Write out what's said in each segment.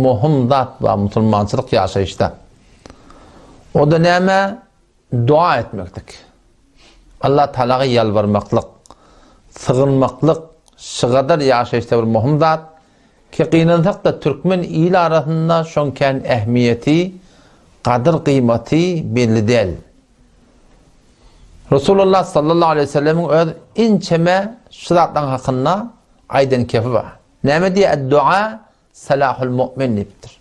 möhüm zat bar musulmançylyk ýaşaýyşda. O-da näme? Doga etmeklik. Allah Tagalaga ýalbarmaklyk, sygynmaklyk şygadar ýaşaýyşda bir möhüm zat. Ki gynansak-da türkmen il arasynda şoň kän ähmiýeti, gadyr-gyýmaty belli däl. Resulullah sallallahu aleýhi we sellemiň öz inçeme şu zatlaryň hakynda aýdan kepi bar. Näme diýýär? Ad-dua salahul mu'min diýipdir.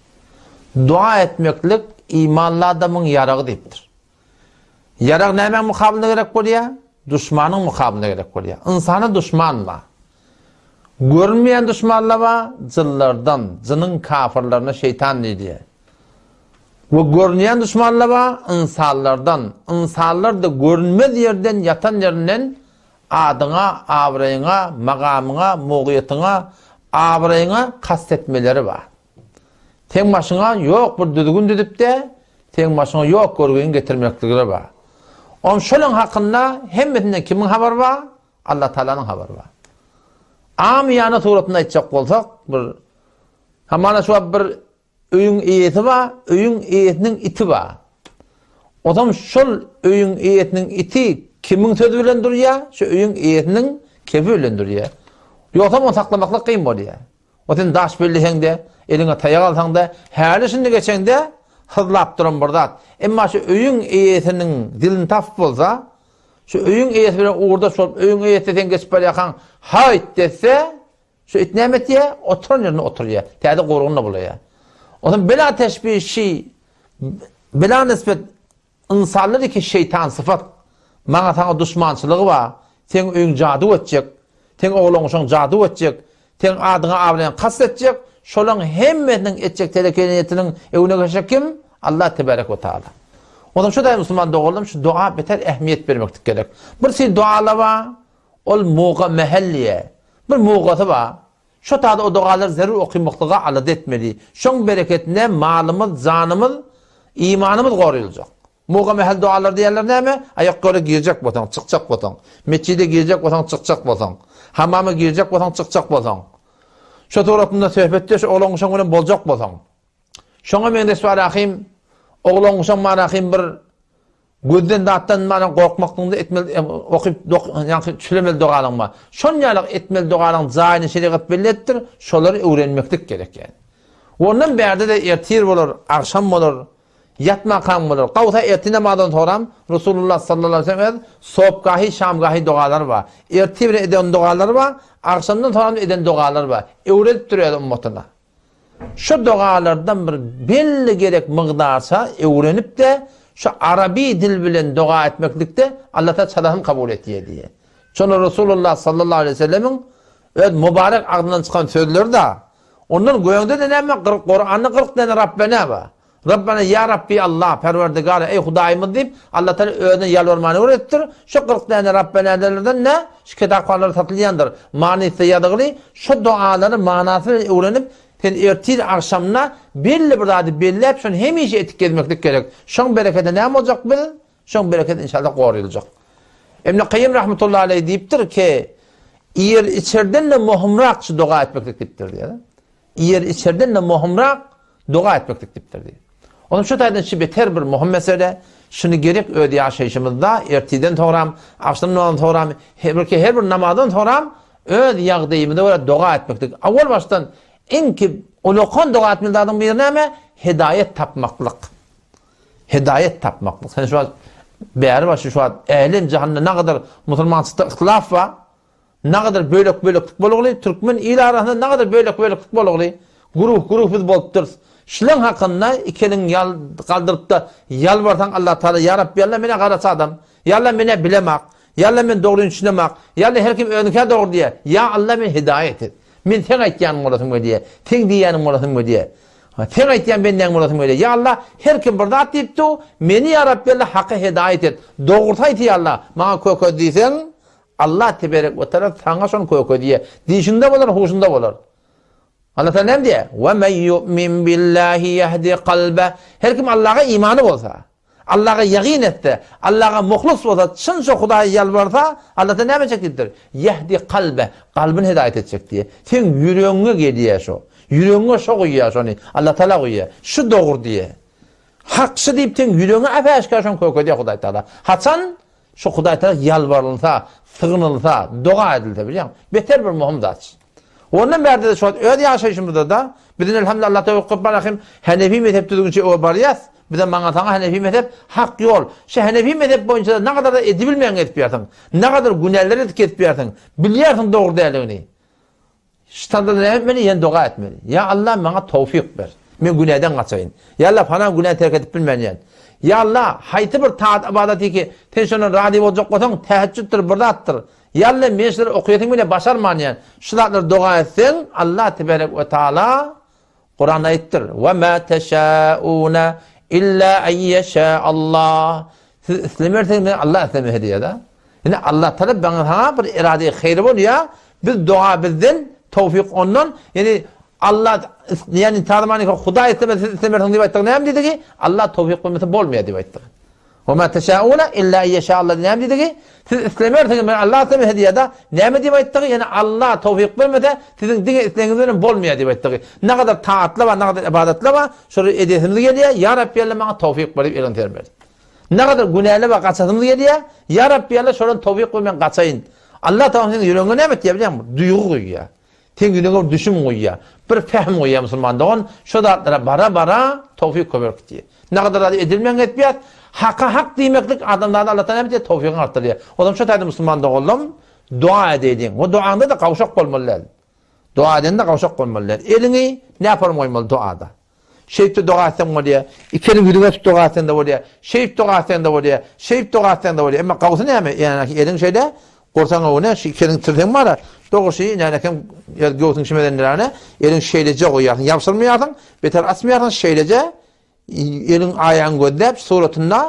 Dua etmeklik imanly adamyň ýaragy diýipdir. Ýarag nämäň mukabylynda gerek bolýar? Duşmanyň mukabylynda gerek bolýar. Ynsana duşman bar. Görünmeýän duşmanlar bar, jynlardan, jynyň kafyrlaryna şeýtan diýilýär. We görünýän duşmanlar bar, ynsanlardan. Ynsanlar-da görünmez ýerden, ýatan ýerinden adyňa, abraýyňa, magamyňa, mugyýetiňe, abraýyňa kast etmeleri bar. Seň başyňa ýok bir düzgün düzüp-de, seň başyňa ýok görgüni getirmeklikleri bar. On şolaň hakynda hemmesinden kimiň habary bar? Allatagalanyň habary bar. Amyýana suratynda aýtjak bolsak, bir hamana şu wagt bir öýüň eýesi bar, öýüň eýesiniň iti bar. Ozam şol öýüň eýesiniň iti kimiň sözi bilen durýar? Şu öýüň eýesiniň kefi bilen durýar. Ýogsam ony saklamaklyk kyn bolýar. O sen daş belleseň-de, eliňe taýak alsaň-da, häli-şindi geçeňde hyzlap duran bir zat. Emma şu öýüň eýesiniň dilini tapyp bolsa, şu öýüň eýesi bilen ugurdaş bolup, öýüň eýesi sen geçip barýarkaň, Haýt! desse, şu it näme etýär? Oturan ýerinde oturýar. Täze gorguny-da bulaýar. Onsoň bela teşbih şi, bela nisbet Ynsanlar iki şeýtan sypat. Maňa saňa duşmançylygy bar. Seň öýüň jaduw etjek. Seň oglan-uşaň jaduw etjek. Seň adyňa abraýyňa kast etjek. Şolaň hemmesiniň etjek telekeýetiniň öňüne geçjek kim? Allah tebarek we taala. Onsoň şu daýy musulman doganlarym şu doga beter ähmiýet bermeklik gerek. Bir hili dogalar bar, ol muga mähel diýýär. Bir mugasy bar. Şo taýda o dogalary zerur okymaklyga alada etmeli. Şoň bereketine malymyz, janymyz, imanymyz goryljak. Muga mähel dogalar diýýärler näme? Aýak ýola girjek bolsaň, çykjak bolsaň. Metjide girjek bolsaň, çykjak bolsaň. Hamama girjek bolsaň, çykjak bolsaň. Şo suratynda söhbetdeş oglan-uşak bilen boljak bolsaň. Şoňa meňzeş barahym oglan-uşak barahym bir Gözden zatdan mana gorkmaklygyňda etmeli okyp ýaňky çülemeli dogalaň bar. Şon ýaly etmeli dogalaň jaýyny şerigat belli etdir, şolary öwrenmeklik gerek ýani. Ondan bärde-de ertir bolar, agşam bolar, ýatmakaň bolar. Gawsa ertir namazdan soram Resulullah sallallahu aleyhi ve sellem öz sobgahy, şamgahy dogalary bar. Ertir bilen eden dogalary bar, agşamdan soram eden dogalary bar. Öwredipdir öz ummatyna. Şu dogalardan bir belli gerek mygdarça öwrenip-de, şu araby dil bilen doga etmeklikde Allatagala çalasyn kabul etýär diýýär. Şonda Resulullah sallallahu aleýhi we sellemiň öz mübarek agzyndan çykan sözleri-de, ondan göňde-de näme, Kuranda 40 däne Rabbena bar. Rabbana ýa Rabbi Allah, Perwerdigara, eý Hudaýymyz diýip, Allatagala özüne ýalbarmany öwredipdir. Şu 40 däne Rabbenalerden ne şu kitaphanlarda satylýandyr. Manysy ýazgyly şu dogalary manasy bilen öwrenip, sen ertir agşamyna belli bir zady belläp, şony hemişe etip gezmeklik gerek. Şoň bereketine näme boljak biz? Şoň bereketi inşallah goryljak. Ibn Kaýym rahmetullahi aleýh diýipdir ki, iýer içerden-de möhümrak şu doga etmeklik diýipdir diýýär. Iýer içerden-de möhümrak doga etmeklik diýipdir diýýär. Onuň şu taýdan şu beter bir möhüm mesele, şuny gerek öz ýaşaýşymyzda ertirden soňram, agşam namazyndan soňram, belki her bir namazdan soňram öz ýagdaýymyza görä doga etmeklik. Awal başdan iň ki ulakan doga etmeli zadyň biri näme? Hidaýat tapmaklyk. Hidaýat tapmaklyk. Sen şu wagt bäri başy şu wagt älem jahanda nagadar musulmançylykda yhtylaf bar. Nagadar bölek-böleklik bolugly, türkmen il arasynda nagadar bölek-böleklik bolugly. Guruh-guruh biz bolupdyrys. Şulaň hakynda iki eliňi ýal galdyrypda ýalbarsaň Allah Taala ýa Rabbi Alla menä garaç adam. Ýa Alla menä bilemak. Ýa Alla men dogryny düşünemak. Ýa Alla her kim özünikä dogry diýýär. Ýa Alla meni hidaýat et. Men seň aýtýanyň bolasym gelýär. Seň diýýäniň bolasym gelýär. Seň aýtýan bendäň bolasym gelýär. Ýa Alla, her kim bir zat diýip dur, meni ýa Rabbi Alla haka hedaýat et. Dogrusy aýt ýa Alla, maňa kökez diýseň, Allah teberek we teala saňa şony kökezýär. Dişiňde bolar, huşuňda bolar. Allah Teala näme diýýär? We men yu'min billahi yahdi kalbe. Her kim Allaha imany bolsa, Allaha ýagyn etse, Allaha muhlys bolsa, çyn şo Hudaýa ýalbarsa, Alla näme etjek diýipdir? Ýehdi kalbe, kalbyny hidaýat etjek diýýär. Seň ýüregiňe gelýär şo. Ýüregiňe şo guýýar şony. Allah Taala guýýar. Şu dogry diýýär. Hak şu diýip seň ýüregiňe äp-äşgär şony kökedýär Hudaý Taala. Haçan şu Hudaý Taala ýalbarylsa, sygynylsa, doga edilse bilýäňmi? Beter bir möhüm zat. Ondan bärde-de şu wagt öz ýaşaýşymyzda-da biz elhamdülillah Allah tewfik barahim Hanefi mezhep düzgünçe öe barýas. Bize maňa saňa Hanefi mezhep hak ýol. Şu Hanefi mezhep boýunça-da nagadar-da edibilmeýän edip ýörsiň. Nagadar günäler edip kesip ýörsiň. Bilýärsiň dogry däldigini. Şytanda näme etmeli? Ýene doga etmeli. Ýa Allah maňa towfyk ber. Men günäden gaçaýyn. Ýa Allah falan günäni terk edip bilmän ýän. Ýa Allah haýsy bir taat ybadaty ki sen şondan razy boljak bolsaň täheçjütdir bir zatdyr. Ýa Allah men şulary okaýasym gelýär başarman ýän. Şu zatlary doga etseň Allah teberek we taala Kuranda aýypdyr, Ve ma teşaune illa en yeşa Allah. Siz islemersiňiz, men Allah islemese diýýär-de. Indi Allah talap bana saňa bir irade haýry bolýar. Biz doga bizden, towfik ondan. Ýani Allah ýani tazmany Hudaý islemese siz islemersiňiz diýip aýtdyk. Näme diýdigi? Allah towfik bermese bolmaýar diýip aýtdyk. Ve ma teşaune illa en yeşa Allah näme diýdigi? Siz islemersiňiz, men Allah islemese diýýär-de. Näme diýip aýtdygy? Ýani Allah towfik bermese, siziň diňe islegiňiz bilen bolmaýar diýip aýtdygy. Nagadar taatlar bar, nagadar ybadatlar bar, şolary edesimiz gelýär. Ýa Rabbi Allah maňa towfik ber diýip elini sermeli. Nagadar günäler bar, gaçasymyz gelýär. Ýa Rabbi Allah şolardan towfik ber men gaçaýyn. Allah tagala seniň ýüregiňe näme etýär bilýäňmi? Duýgy guýýar. Seň ýüregiňe bir düşüm guýýar. Bir pähim guýýar musulman dogan. Şo zatlara bara-bara towfik köpelip gitýär. Nagadar zady edilmän etýär. Haka hak diýmeklik adamzada Allahdan näme diýýär? Towfigyny artdyrýar. O zaman şo taýda musulman doganlarym doga edeýliň. We dogaňda-da gawşak bolmaly däl. Doga edende gawşak bolmaly däl. Eliňi näform goýmaly dogada? Şeýtde doga etseň bolýar. Iki eliň ýüzüňe tutup doga etseň-de bolýar. Şeýdip doga etseň-de bolýar. Şeýdip doga etseň-de bolýar. Emma gawusy näme? Ýa-ni eliň şeýle gursagyň öňüne şu iki eliňi tirseň bar-a, dogrusy ýa-ni göwsüň şimedendiräne eliň şeýleje goýýarsyň, ýabşyrmaýarsyň, beter açmaýarsyň, şeýleje eliň aýagyňy gözläp suratynda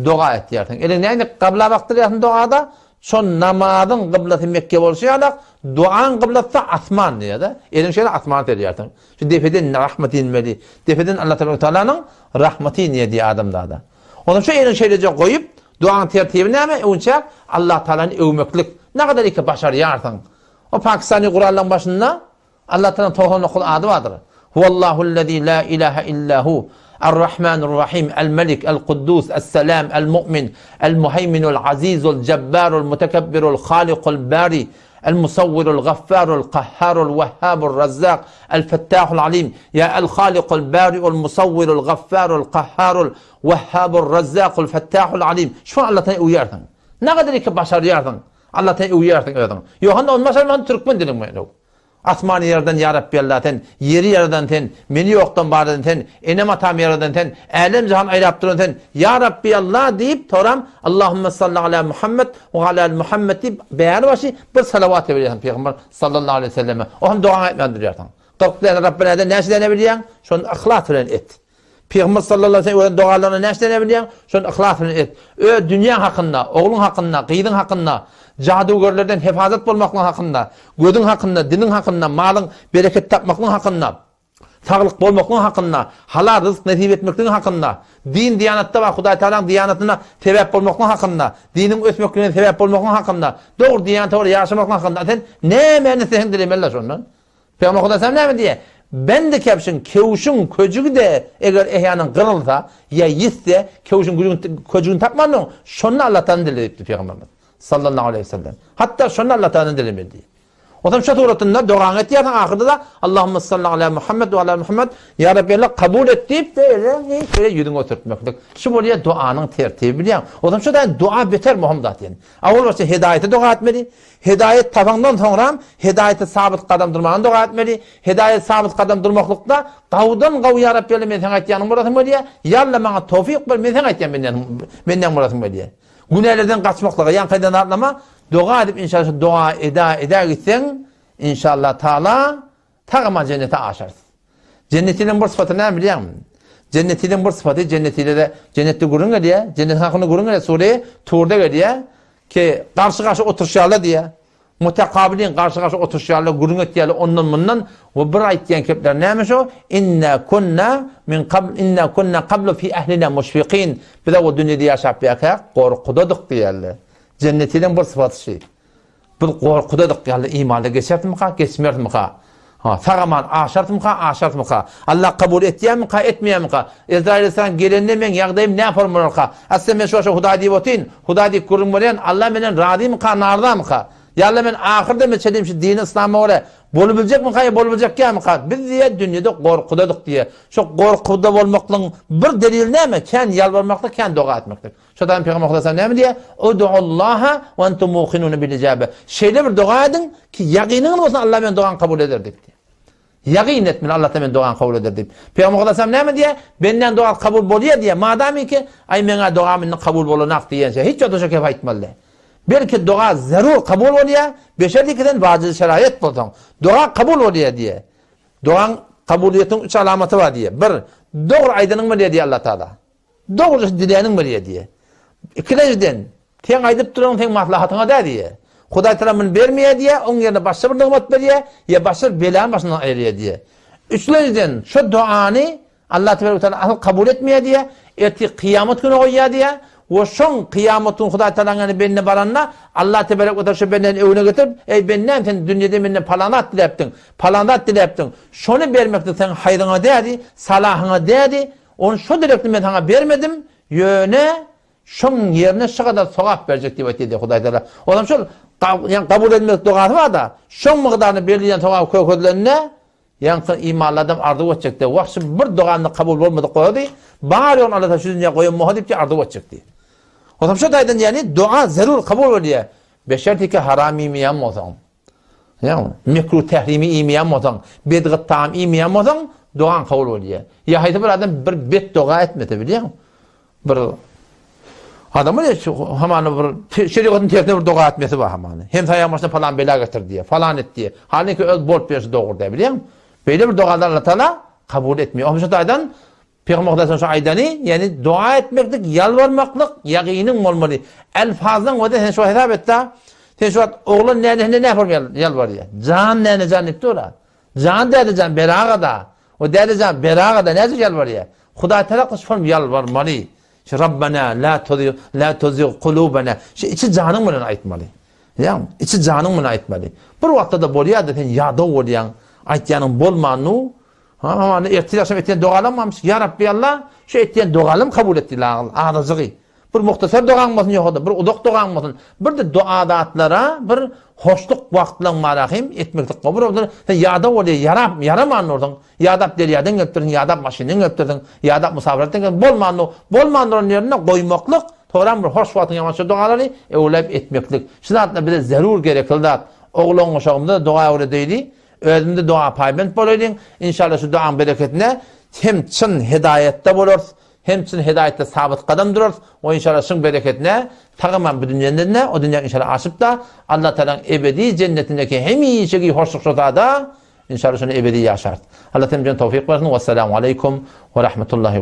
doga etýärsiň. Eliňi näme gabla bakdyrýarsyň dogada? Şo namazyň gyblasy Mekge bolşy ýalak, duaň gyblasy-da asman diýýär-de. Eliňi şeýle asmana serýärsiň. Şu depeden rahmat inmeli. Depeden Allah Tebaraka Tealanyň rahmaty inýär diýýär adamzada. Onsoň şu eliňi şeýleje goýup, duaň tertibi näme? Öňçä Allah Tealany öwmeklik. Nagadar iki başarýarsyň. O Pakistany Kuranlaryň başynda Allah Tealanyň 99 ady bardyr. Huwallahullezî lâ ilâhe illâ hu, Er-Rahmanur-Rahim, El-Melik, El-Kuddus, Es-Selam, El-Mu'min, El-Muheýminul Azizul Jebbarul Mutekebbirul Halikul Bari, El-Musawwirul Gaffarul Kahharul Wehhabur Razzak, El-Fettahul Alim, Ýa El-Halikul Bariul Musawwirul Gaffarul Kahharul Wehhabur Razzakul Fettahul Alim. Şuny Allahdan öwýärsiň. Nagadar iki başarýarsyň. Allahdan öwýärsiň özüň. Ýok, ony başarman türkmen diliň bilen öw. Asmany ýaradan Ýa Rabbi Alla sen, ýeri ýaradan sen, meni ýokdan bar eden sen, enem-atamy ýaradan sen, älem-jahany aýlap duran sen, Ýa Rabbi Alla diýip, soram Allahümme salli ala Muhammed we ala ali Muhammed diýip, bäri başy bir salawat berýärsiň Pygamber sallallahu aleýhi we selleme. O hem dogaňy aýtman durýarsyň. 40 däne Rabbinäden näçe däne bilýäň, şony yhlas bilen et. Pygamber sallallahu aleýhi we sellem öwreden dogalaryny näçe däne bilýäň, şony yhlas bilen et. Öz dünýäň hakynda, ogluň hakynda, gyzyň hakynda, jadygörlerden hefazat bolmaklygyň hakynda, gözüň hakynda, diliň hakynda, malyň bereket tapmaklygyň hakynda, saglyk bolmaklygyň hakynda, halal ryzk nesip etmekligiň hakynda, din-diýanatda we Hudaý Tagalaň diýanatyna sebäp bolmaklygyň hakynda, diniň ösmekligine sebäp bolmaklygyň hakynda, dogry diýanata görä ýaşamaklygyň hakynda sen nämäni isleseň dilemeli şondan. Pygamber Hudaý salam näme diýýär? Bendi kebşiň, kewşiň köjügi-de eger ehýanan gyrylsa, ýa ýitse, kewşiň güjügini, köjügini tapmansoň, şonda Allatagaladan dile diýipdir Pygamberimiz. Sallallahu aleýhi we sellem. Hatda şonda Allatagaladan dilemeli diýýär. Onsoň şu suratynda dogaňy etýärsiň, ahyrda-da Allahumma salli ala Muhammed we ala Muhammed, Ýa Rabbi Allah kabul et diýip, beýle şeýle ýüzüňi oturtmaklyk. Şu bolýar doanyň tertibi bilýäň. Onsoň şu da doa beter möhüm zat ýene. Awal başda hedaýete doga etmeli. Hedaýet tapaňdan soňram hedaýete sabyt gadam durmagyny doga etmeli. Hedaýet sabyt gadam durmaklykda gawudan gawy ýa Rabbi Alla men saňa aýtýanyň bolasym gelýär. Ýa Alla maňa towfyk ber men saňa aýtýan menden menden bolasym gelýär. Günälerden gaçmaklyga ýaňky aýdan zatlama doga edip inşallah şu doga eda eda gitseň inşallah taala Tagama jennete aşarys. Jennetiliň bir sypaty näme bilýäňmi? Jennetiliň bir sypaty jennetilere jennetde gürrüň gelýär, jennetiň hakynda gürrüň gelýär, sure Turda gelýär ki, garşy-garşy oturyşýarlar diýýär. Mutakabilin garşy-garşy oturyşýarlar, gürrüň etýärler ondan-mundan we bir aýtýan kepleri näme şo? Inna kunna min qabl inna kunna qablu fi ahlina muşfiqin. Biz o dünýede ýaşap ýörkäk gorkudadyk diýýärler. Jennetiliň bir sypaty şi. Biz gorkudadyk, ýa-da imanda geçerismika, geçmerismika? Ha, sag-aman aşarsymyka, aşarsmyka? Allah kabul etýärmika, etmeýärmika? Ezraýyl aleyhisselam gelende meň ýagdaýym nähili bolarka? Aslynda men şu wagt Hudaý diýip otyryn, Hudaý diýip gürrüň berýän, Allah menden razymyka, narzamyka? Ýa Allah men ahyr deme çenli şu dini yslama görä bolubiljekmika ýa bolubiljekýärmika? Biz diýýär dünýede gorkudadyk diýýär. Şo gorkuda bolmaklygyň bir delili näme? Kän ýalbarmaklyk, kän doga etmeklik. Şo taýdan Pygamber Hudaý näme diýýär? Udullaha we entum muqinun bil ijabe. Şeýle bir doga ediň ki, ýagynyňyz bolsun Allah meniň dogamy kabul eder diýip. Ýagyn etmeli Allah meniň dogamy kabul eder diýip. Pygamber Hudaý näme diýýär? Benden doga kabul bolýar diýýär. Madam ki, aý meňä dogam indi kabul bolanak diýençe hiç wagt şo kep aýtmaly. Belki doga zerur kabul bolýar, beşer ki sen wajyp şeraýat bolsaň. Doga kabul bolýar diýýär. Dogaň kabulyýetiniň üç alamaty bar diýýär. Bir, dogry aýdanyň bolýar diýýär Allah Taala. Dogruçy diläniň bolýar diýýär. Ikilenjiden, seň aýdyp duranyň seň maslahatyňa däl diýýär. Hudaý Tagala muny bermeýär diýýär, oň ýerine başga bir nygmat berýär, ýa başga bir belany başyndan aýyrýar diýýär. Üçlenjiden, şo doany Allah tebarek we taala asyl kabul etmeýär diýýär, ertir kyýamat güni goýýar diýýär we şoň kyýamat güni Hudaý Tagalaň ýanyna bende baranda Allah tebarek we taala şo bendäni öňüne getirip, Eý bendäm sen dünýede menden palan zat diläpdiň, palan zat diläpdiň, şony bermeklik seň haýryňa dädi, salahyňa dädi, Ony şo derekli men saňa bermedim, ýöne şoň ýerine şu gadar sogap berjek diýip aýtdy diýýär Hudaý Tagala. Onam şol ýa kabul edilmedik dogasy bar-da, şoň mukdaryny berilýän sogaby kökezilende, ýaňky imanly adam arzuw etjekdi. Wah, şu bir dogamda kabul bolmadyk bolady, bar ýoguny Alla Tagala şu dünýä goýan bolsa diýip arzuw etjekdi. Onam şo taýdan ýagny doga zerur kabul bolýar. Beşertiki haram iýmeýän bolsaň. Ýagny, mekruh tährimi iýmeýän bolsaň, bedgat tagam iýmeýän bolsaň, dogaň kabul bolýar. Ýa haýsy bir adam bir bet doga etmese, bilýäňmi? Bir adam bolýar, şu hamana bir şerigatyň tersine bir doga etmesi bar hamana. Hem saýaň başyna palan bela getir diýýär, falan et diýýär. Halynki öz bolup berşi dogry däl, bilýäňmi? Beýle bir dogalary Allah Taala kabul etmeýär. Onuň üçin taýdan Pygamber Hudaýdan şu aýdany, ýagny doga etmeklik, ýalbarmaklyk ýagynyň bolmaly. Elfazdan we sen şu hesap et-de, sen şu wagt oglan näne hinde näme bolup ýalbarýar? Jan näne jan diýip dur-a. Jan däde jan beraga-da. O däde jan beraga-da näçe ýalbarýar? Hudaý tarapdan şu form ýalbarmaly. Şu Rabbana la tuzig la tuzig kulubana. Şu içi janyň bilen aýtmaly. Ýagny içi janyň bilen aýtmaly. Bir wagtda-da bolýar-da sen ýadaw bolýaň, aýtýanyň bolmanu, Ha, hamana ertir agşam etýän dogalamamyş. Ýa Rabbi Alla, şu etýän dogalym kabul et diýdi azajygy. Bir muhtasar dogaň bolsun ýoga-da, bir uzak dogaň bolsun. Bir-de doa zatlara bir hoşluk wagtlaň bar ahym, etmeklik gowy bir sen ýadaw bolýar, ýarap, ýaraman dursuň. Ýadap derýadan gelipdirsiň, ýadap maşyndan gelipdirsiň, ýadap musafirlikden gelip, bolman dur, bolman duran ýerinde goýmaklyk, soram bir hoş wagtyň ýaman şu dogalary öwläp etmeklik. Şu zatlar bize zerur gerekli zat. Oglan-uşagymyza doga öwredeýli. Özümde doga paýbent bolaýlyň, inşallah şu dogaň bereketine hem çyn hedaýatda bolarys, hem çyn hedaýatda sabyt gadam durarys we inşallah şuň bereketine tagaman bu dünýeden-de o dünýä inşallah aşyp-da Allah Tagalaň ebedi jennetindeki hemişeki hoşluk şosada inşallah şonda ebedi ýaşarys. Allah hemmämize towfyk bersin. Wessalamu aleýkum we rahmetullahi we.